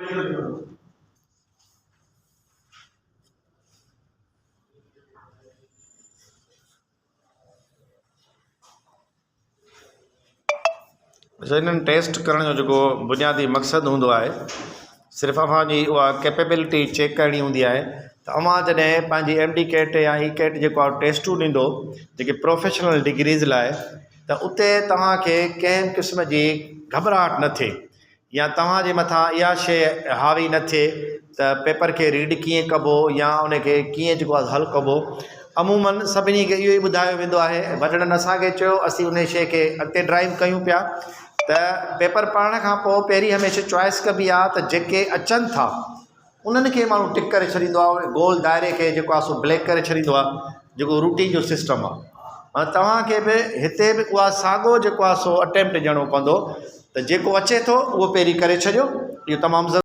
اچا انهن ٽيسٽ ڪرڻ جو جيڪو بنيادي مقصد هوندو آهي صرف اوهان جي اها ڪيپيبلٽي چيڪ ڪرڻي هوندي آهي ته اوهان جڏهن پنهنجي ايم ڊي ڪيٽ يا اي ڪيٽ جيڪو آهي ٽيسٽون ڏيندو جيڪي پروفيشنل ڊگريز لاء ته اتي توهان کي ڪنهن به قسم جي گهٻراهٽ نه ٿئي يا توهان جي مٿان اها شيء حاوي نه ٿئي ته پيپر کي ريڊ ڪيئن ڪبو يا ان کي ڪيئن جيڪو آهي حل ڪبو. عموماً سڀني کي اهو ئي ٻڌايو ويندو آهي ۽ وڏڙن اسان کي چيو اسين ان شيء کي اڳتي ڊرائيو ڪيون پيا ته پيپر پڙهڻ کان پوء پهرين هميشه چوائس ڪبي آهي ته جيڪي اچن ٿا انهن کي ماڻهو ٽڪ ڪري ڇڏيندو آهي گول دائري کي جيڪو آهي سو بليڪ ڪري ڇڏيندو آهي جيڪو روٽين جو سسٽم آهي معنيٰ توهان کي به هتي به اها ساڳو جيڪو آهي سو اٽيمپٽ ڏيڻو پوندو ته جيڪو اچي ٿو اهو پهرين ڪري ڇڏيو اهو تمام ضروري.